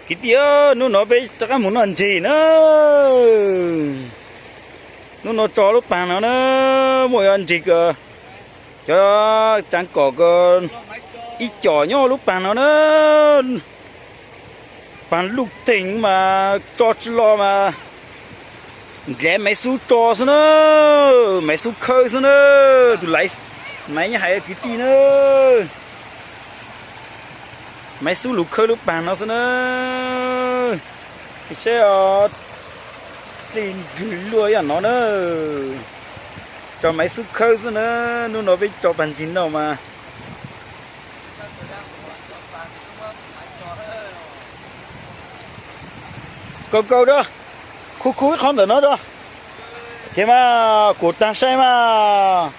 Kwv tij, hnub no peb rov qab mus noj ntseg na. Hnub no tso lub paag no na, muaj yuav ntseg cov tsaav kom ib com nyob lub paag no na. Paag luj theem mas tso tsi los mas ndlav Maiv Xub tso xwb na, Maiv Xub khawb xwb na. Tus laiv Maiv nyob hais kwv tij na, Maiv Xub lug khawb lub paag no xwb na. Saib os, dlej ntswg luaj ib yam no na, tso Maiv Xub khawb xwb na. Hnub no peb tso paag ntseg noj mas. Kaus kaus rau, khu khu ib qho ntawm no rau, ces mas kuam taag saib mas.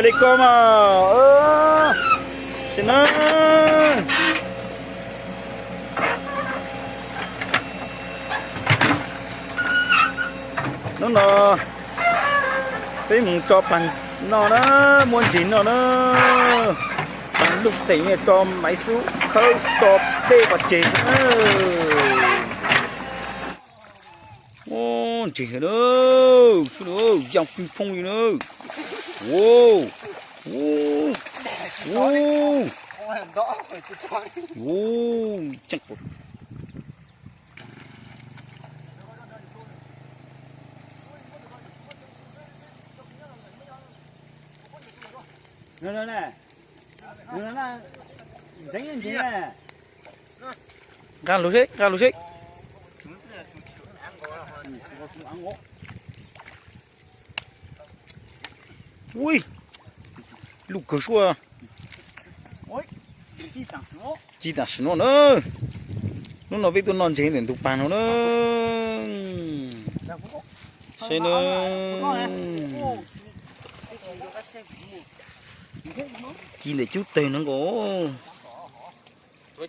Li ko mas, saib na. Hnub no peb mus tso paag noj na, muab ntseg noj na. Paag luj theem tso Maiv Xub khawb tso dlej pov tseg xwb na. Ntseg na, yaa pig phooj li na. Nqa lug seb, nqa lug seb. Ui, luj kawg suab. Ci taam sim no na. Hnub no peb tuaj noj ntseg ntawm ntug paag no na. Saib na. Ci ntawm cub tawg no nkaus.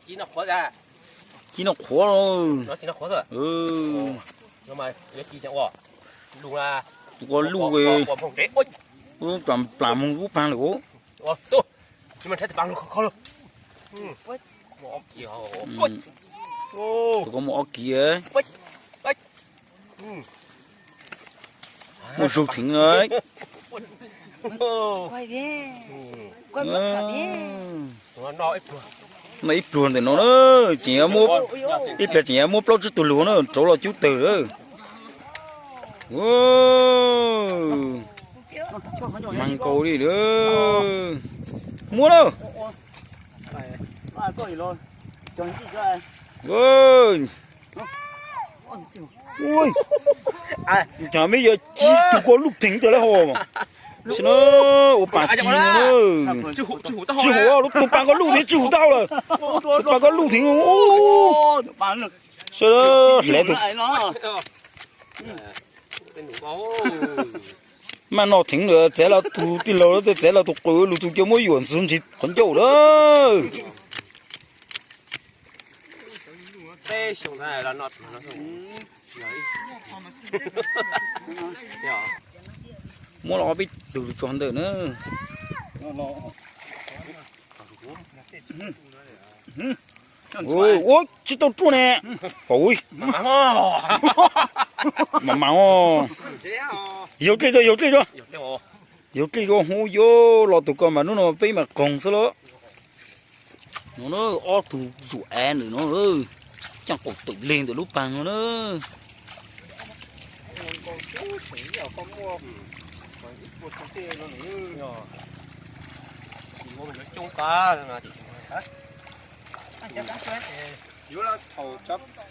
Ci noj qhuav. Ua luj, plam moog ub paag lawm. Tus ko muaj ob kiv. Muaj zug theev na. Noj ib pluag ntawm no na, tseem, ib pliag tseem yuav muab plaub tsib tug lug na, rauv los cub tawg lawm. Mag nkaus li lawm. Muab na. Cov meb yuav ci tug ko luj theev tag lawm hos. Sim no ua paam ci no na. Tsi hum, lub tug paag ko luj theev tsi hum tau lawm. Tug paag ko luj theev. Sawv daws hlais tus, maj noj theev lawm, txav los tus tij laug lawv tej txav los tus qws lug tus cia muab yuam ntxwv ntsis qhov ncauj lawm. Muab los peb tug tso ntawm na. Ua tsis tau ruaj ne. Pom ua, mam mam os. Yaug dlej tso, yaug dlej tso. Yaug dlej tso, hu yuav los tus ko mas hnub no peb mam qoog xwb lauj. No na, ob tug zuam av ntawm no, caaj qaum tawm leeg ntawm lub paag no na.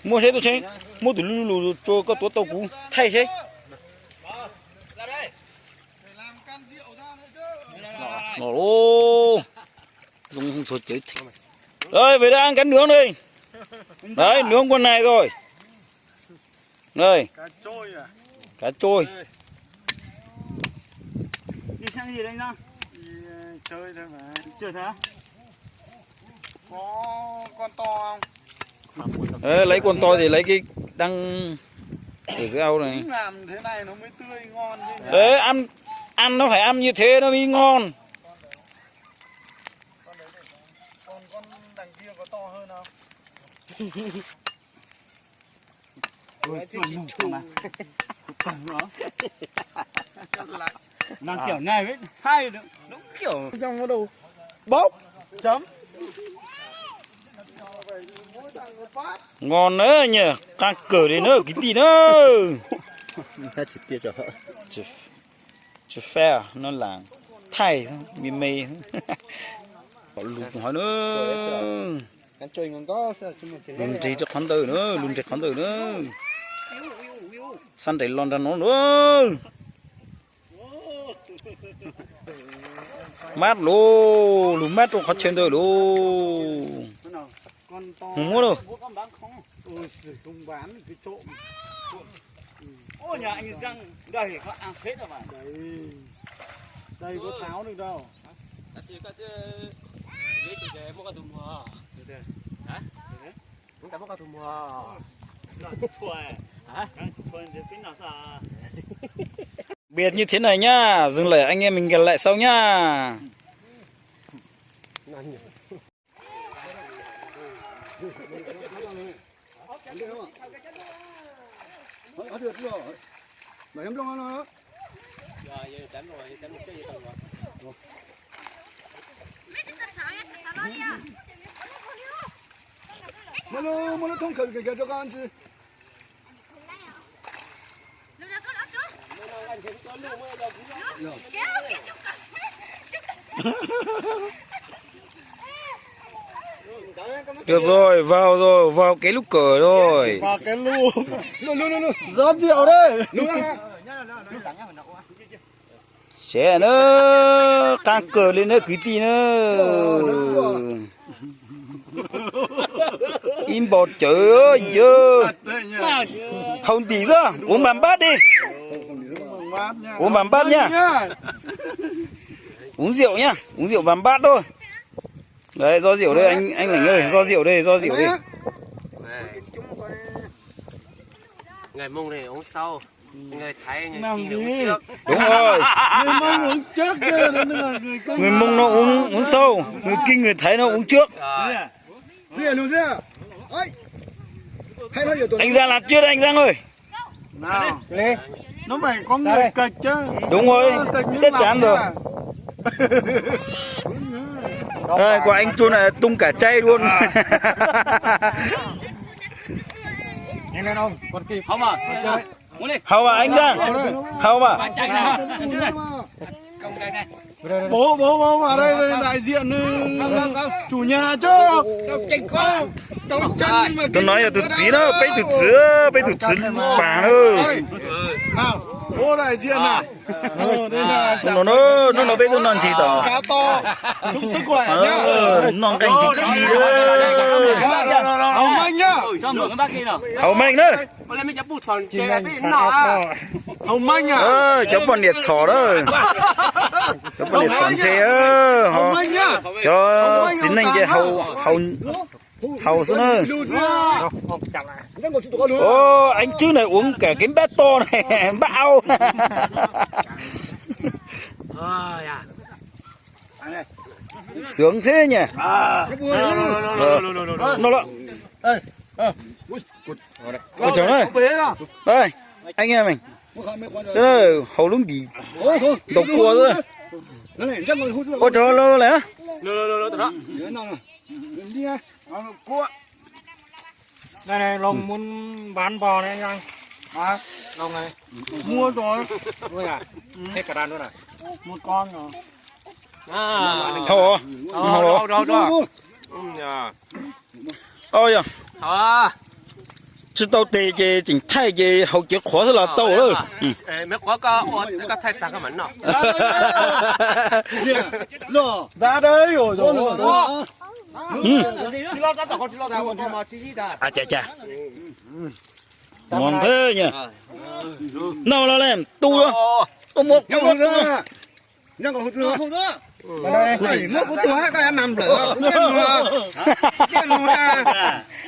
Muab seb Tub Tseeb, muab tus lub lug rua koj tuav tau kuv thaij seb. Los, zoo ntxhua cawv. Ê, về đây ăn cái nướng đi. Đấy, nướng con này rồi. Đây. Cá trôi. Ê, lấy con to thì lấy cái đang ở dưới ao này. Đấy, ăn, ăn nó phải ăn như thế nó mới ngon. Nqos na, nyaj qab kawg li na kwv tij na. Tsis fab no las thaij me me. Lus hov na. Lus nres rau qhov ntawd na, lus nres qhov ntawd na. Xab nres los nrag no na. Mab lauj, lug mab rau qhov chaw ntawd lauj. Mus muab lauj. Biệt như thế này nhá, dừng lại anh em mình gặp lại sau nhá. Muab lub, muab lub thoob khaws kiag rau koj ntsis. Được rồi, vào rồi, vào cái lút cờ rồi. Vào cái lút. Gió rượu đấy. Seb na, qab kawg li na kwv tij na. Ib npau cawv yawg. Hau ntim xwb, uống vàng bát đi. Uống vàng bát nha. Uống rượu nha, uống rượu vàng bát thôi. Đấy, do rượu đây anh, anh Lĩnh ơi, do rượu đây, do rượu đây. Người Mông thì uống sâu. Người Thái, người Kinh thì uống trước. Đúng rồi. Người Mông uống trước chứ, người Kinh Người Mông nó uống, uống sâu, người Kinh người Thái nó uống trước. Rồi. Anh Giang làm chưa đây, anh Giang ơi? Nào. Nó phải có người kịch chứ. Đúng rồi, chắc chắn rồi. Đây, của anh Trung này tung cả chai luôn. Không à. Hau à anh Giang. Hau à. Bố, bố, bố vào đây, đây, đại diện, ừ, chủ nhà chứ. Đấu tranh nhưng mà tôi nói là tôi chỉ đó, peb tus txiv, peb tus txiv pa na. Nào, bố đại diện nào. Hnub no, hnub no peb tuaj noj ntsis tom. Cá to. Đúng sức khỏe nhá. Noj nqaij ntsis ci. Hau meej nhá. Hau meej na. Hau meej à. Cov poj niam txhom na. Cov poj niam txhom ntse. Cov txiv neej ces hau, hau, hau xwb na. Ô, anh Trứ này uống cả cái bát to này, bát ao. Sướng thế nhỉ? Ờ. Ờ. Ôi, trời ơi. Đây, anh em mình. Ơ, hau lub npis ntau kua xwb. Ôi, trời ơi, lawm á. Đây này, Long muốn bán bò này anh. Hả? Long này. Mua rồi. Mua à? Hết cả đàn luôn à? Mua con rồi. Hau, hau, hau. Oj yog, tsis tau tes ces tseem thaij ces haus cawv qhuav xwb los tau lawm. Mos nqheb nyaj. Noj los lem tu. Koj muab, koj muab. Muab kuv tus hab koj yuav nas nplawm kuv thiaj mus, thiaj mus na.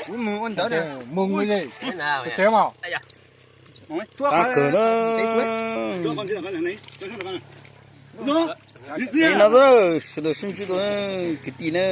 Kuv mus ua ntawd na. Qab kawg na. Li no xwb, sawv daws sib ntsib dua kwv tij na.